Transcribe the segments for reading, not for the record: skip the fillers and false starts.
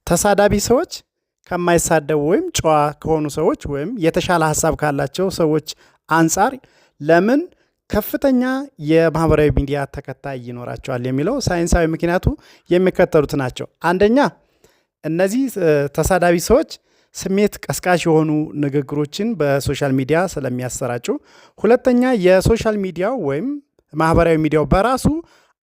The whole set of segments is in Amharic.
ተሳዳቢ ሰዎች ከማይሳደቡ ወይም ጨዋ ከሆኑ ሰዎች ወይም የተሻለ ሀሳብ ካላቸው ሰዎች አንጻር ለምን ከፍተኛ የማህበራዊ ሚዲያ ተከታይ ይኖራቸዋል የሚለው ሳይንሳዊ ምክንያቱ የሚከተሉት ናቸው። አንደኛ፣ እነዚህ ተሳዳቢ ሰዎች ስሜት ቀስቃሽ የሆኑ ንግግሮችን በ social media ስለሚያሰራጩ። ሁለተኛ፣ የ social media ው ወይም ማህበራዊ ሚዲያው በራሱ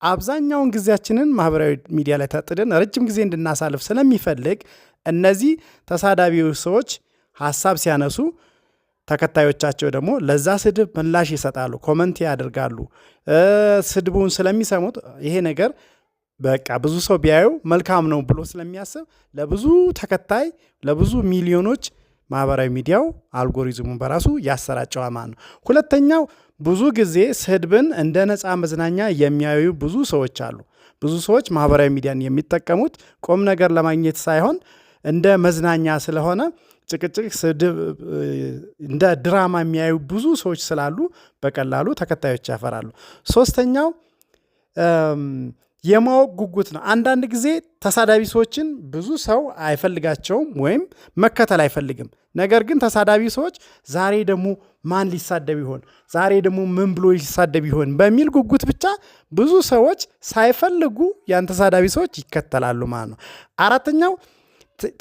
አብዛኛውን ጊዜያችንን ማህበራዊ ሚዲያ ላይ ተጥደን ረጅም ጊዜ እንድናሳልፍ ስለሚፈልግ እነዚህ ተሳዳቢ ሰዎች ሀሳብ ሲያነሱ ተከታዮቻቸው ደግሞ ለዛ ስድብ ምላሽ ይሰጣሉ፣ comment ያደርጋሉ። ስድቡን ስለሚሰሙት ይሄ ነገር በቃ ብዙ ሰው ቢያየው መልካም ነው ብሎ ስለሚያስብ ለብዙ ተከታይ፣ ለብዙ ሚሊዮኖች ማህበራዊ ሚዲያው አልጎሪዝሙን በራሱ ያሰራጨዋል ማለት ነው። ሁለተኛው፣ ብዙ ጊዜ ስድብን እንደ ነፃ መዝናኛ የሚያዩ ብዙ ሰዎች አሉ። ብዙ ሰዎች ማህበራዊ ሚዲያን የሚጠቀሙት ቁም ነገር ለማግኘት ሳይሆን እንደ መዝናኛ ስለሆነ ጭቅጭቅ፣ ስድብ እንደ ድራማ የሚያዩ ብዙ ሰዎች ስላሉ በቀላሉ ተከታዮች ያፈራሉ። ሶስተኛው የማወቅ ጉጉት ነው። አንዳንድ ጊዜ ተሳዳቢ ሰዎችን ብዙ ሰው አይፈልጋቸውም ወይም መከተል አይፈልግም። ነገር ግን ተሳዳቢ ሰዎች ዛሬ ደግሞ ማን ሊሳደብ ይሆን፣ ዛሬ ደግሞ ምን ብሎ ሊሳደብ ይሆን በሚል ጉጉት ብቻ ብዙ ሰዎች ሳይፈልጉ ያን ተሳዳቢ ሰዎች ይከተላሉ ማለት ነው። አራተኛው፣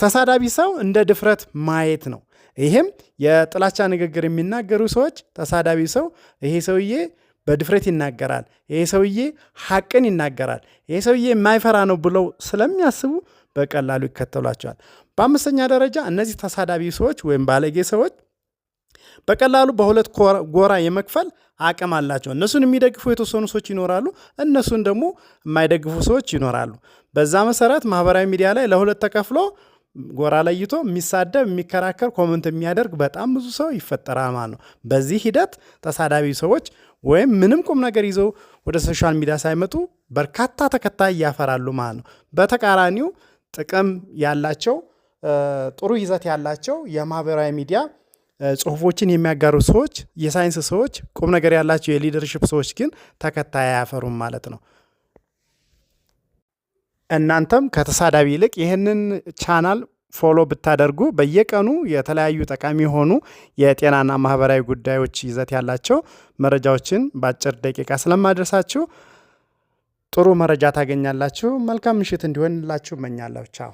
ተሳዳቢ ሰው እንደ ድፍረት ማየት ነው። ይሄም የጥላቻ ንግግር የሚናገሩ ሰዎች ተሳዳቢ ሰው ይሄ ሰውዬ በድፍረት ይናገራል፣ ይሄ ሰውዬ ሐቅን ይናገራል፣ ይሄ ሰውዬ የማይፈራ ነው ብለው ስለሚያስቡ በቀላሉ ይከተሏቸዋል። በአምስተኛ ደረጃ፣ እነዚህ ተሳዳቢ ሰዎች ወይም ባለጌ ሰዎች በቀላሉ በሁለት ጎራ የመክፈል አቅም አላቸው። እነሱን የሚደግፉ የተወሰኑ ሰዎች ይኖራሉ፣ እነሱን ደግሞ የማይደግፉ ሰዎች ይኖራሉ። በዛ መሰረት ማህበራዊ ሚዲያ ላይ ለሁለት ተከፍሎ ጎራ ለይቶ የሚሳደብ፣ የሚከራከር፣ comment የሚያደርግ በጣም ብዙ ሰው ይፈጠራል ማለት ነው። በዚህ ሂደት ተሳዳቢ ሰዎች ወይም ምንም ቁም ነገር ይዘው ወደ social media ሳይመጡ በርካታ ተከታይ ያፈራሉ ማለት ነው። በተቃራኒው ጥቅም ያላቸው፣ ጥሩ ይዘት ያላቸው የማህበራዊ ሚዲያ ጽሁፎችን የሚያጋሩ ሰዎች፣ የሳይንስ ሰዎች፣ ቁም ነገር ያላቸው የ leadership ሰዎች ግን ተከታይ አያፈሩም ማለት ነው። እናንተም ከተሳዳቢ ይልቅ ይህንን channel follow ብታደርጉ በየቀኑ የተለያዩ ጠቃሚ የሆኑ የጤናና ማህበራዊ ጉዳዮች ይዘት ያላቸው መረጃዎችን በአጭር ደቂቃ ስለማደርሳችሁ ጥሩ መረጃ ታገኛላችሁ። መልካም ምሽት እንዲሆንላችሁ እመኛለሁ። ቻው።